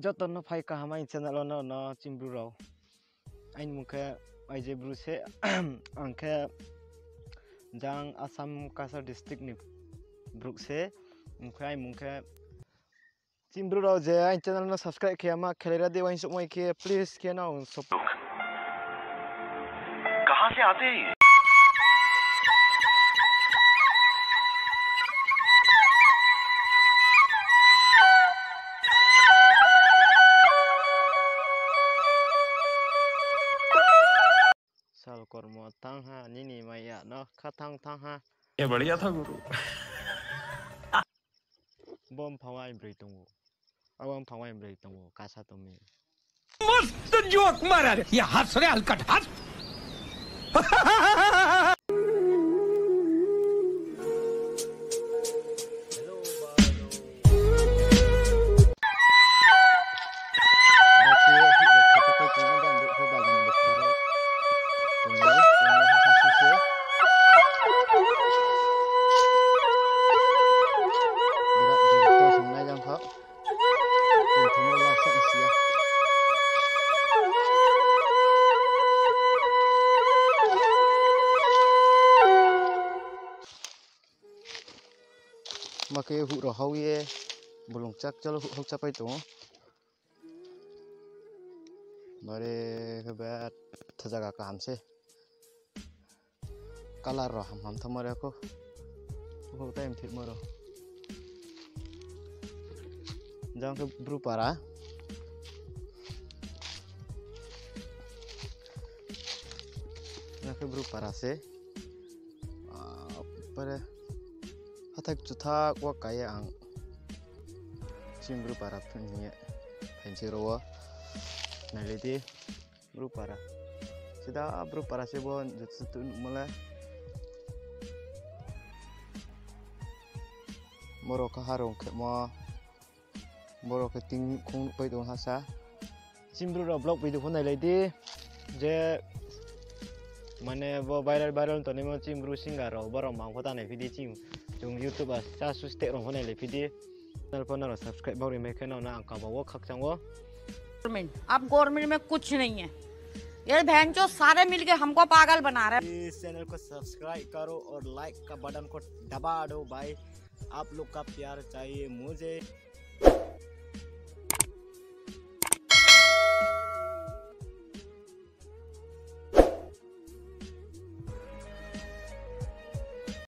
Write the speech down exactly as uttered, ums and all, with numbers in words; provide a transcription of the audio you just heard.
Joto no phai kaham aini channel wo no, no chini Bru rao. Aini mung khe Aije Bru se, ang khe jang Assam Cachar district ni brouh se, mung khe aini mung khe. Chini Bru rao je aini channel no subscribe khe ya ma khelai ra di, uaingsouhmai khe please khe no ang sub- Sal kormo thanng ha, nini maya no kha thanng thanng ha. ये बढ़िया था गुरु। Bo mphang wo aini broi tong ou. Abo mphang wo aini broi tong ou, kasa tong mi. मस्त जोक मारा रे, ये हंस रे हलकट हंस। Ma khe huh rao hao ye, bolong chak chalo huh hao chapai tong ou. Bare khe be tha zaga kaham se. Colour rao ham ham thanngmo re kho. Kho time thirmo rao. Jang khe Bru para. Jang khe Bru para se. Ah, pare. Hathái kchutha wo ka ye ang. Chini Bru para phun hing ye. Phainsi rao wo. Nailai di. Bru para. Sida Bru para se bo joto tu nuhmo le. Boro kha harong khemo. Boro khe ting khong nuhpai tong ha sa. Chini Bru rao vlog video pho nailai di. Je mane bo viral viral tongnaimo chini Bru singer rao, boro mang pho ta naiphi di chini. Chung YouTube a cha su steh rao pho nailai phi di. Channel pho nrao subscribe bau ri mai khe nrao no ang kaba wo khakchang wo. Government, अब गवर्नमेंट में कुछ नहीं है। ये बहनचोद सारे मिलके हमको पागल बना रहे हैं। इस चैनल को सब्सक्राइब करो और लाइक का बटन को दबा दो भाई, आप लोग का प्यार चाहिए मुझे।